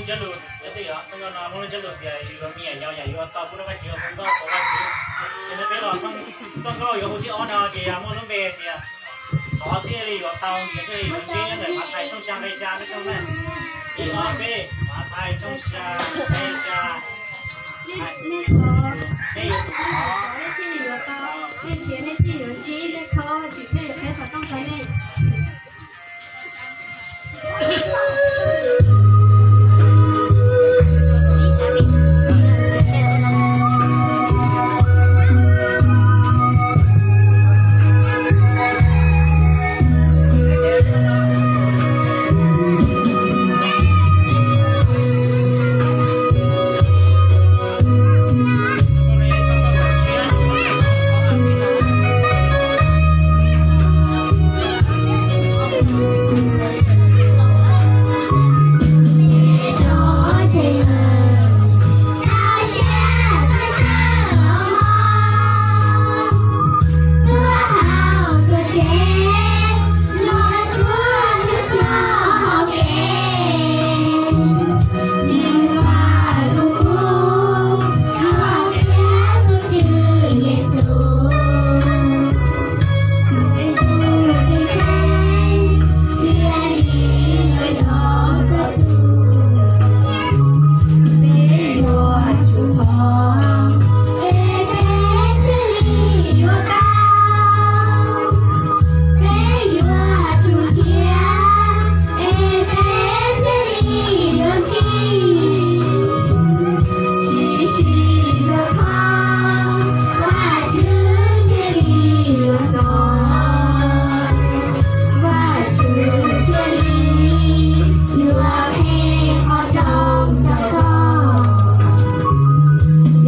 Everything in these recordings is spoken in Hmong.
Cov lus, cov twj yom, txoj nkauj no muaj lub ntsiab lus tias yus yuav me nyuam yaus yam yuav tau pub rau Vajtswv, hu nkauj rau Vajtswv. Ces ntawm peb los txoj nkauj yuav hu sib ob no ces muaj lub npe tias thov thiaj li yuav tau, nrhiav thiaj li yuav ntsib, nyob ntawm Mathais tshooj xya nqe xya, neb tshooj na. Ces los peb Mathais tshooj xya nqe xya. Nej thov, nej thiaj li yuav tau, nej nrhiav nej thiaj yuav ntsib, nej thov Vajtswv thiaj yuav qhib qhov rooj rau nej.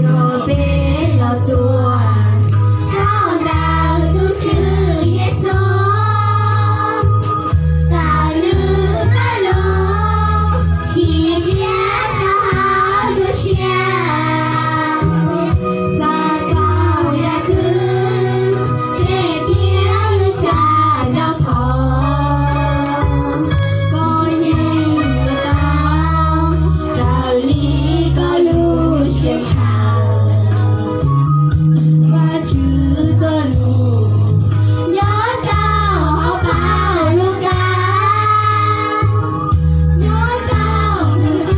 Yog peb los txuas thaum ntawm tus Tswv Yexus, tawm nws txoj lus tsim txiaj rau hauv nruab siab, xav tau yam twg tej tiab yuav tsa nrov phom, koj yeej yuav tau raws li koj lub siab ntshaw. Vajtswv txoj lus nyob rau hauv Paj Lug Kas, nyob rau ntawm Mathais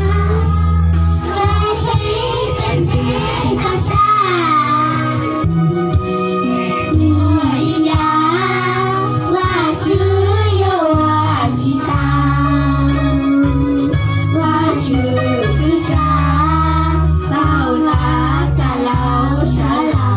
tshooj xya nqe xya. Muaj ib yam Vajtswv yuav ua tsis tau, Vajtswv twb tsa tau Laxalaus sawv lawm.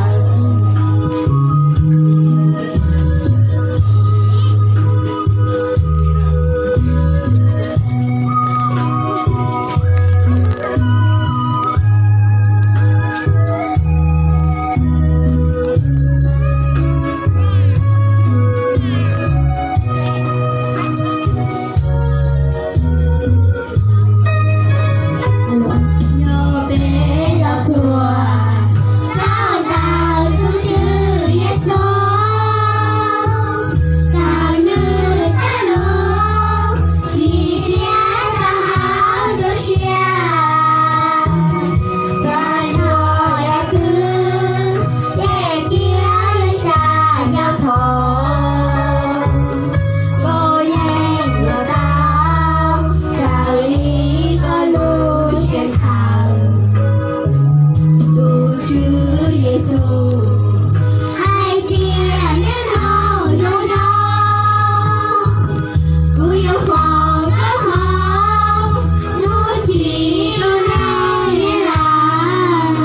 Yog peb los txuas thaum ntawm tus Tswv Yexus, tawm nws txoj lus tsim txiaj rau hauv nruab siab, xav tau yam twg tej tiab yuav tsa nrov phom, koj yeej yuav tau raws li koj lub siab ntshaw. Tus Tswv Yexus hais tias, nej mloog zoo zoo, kuv yuav foom koob hmoov lub txim rau nej lawm,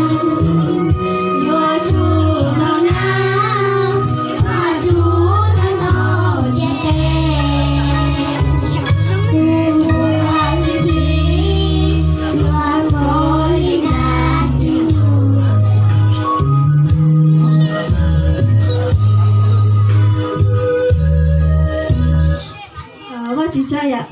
yuav tsum mloog nawb, Vajtswv tab tom ntiaj teb, tus uas txi yuav foom li nas txim mus. Vajtswv tsaug yom.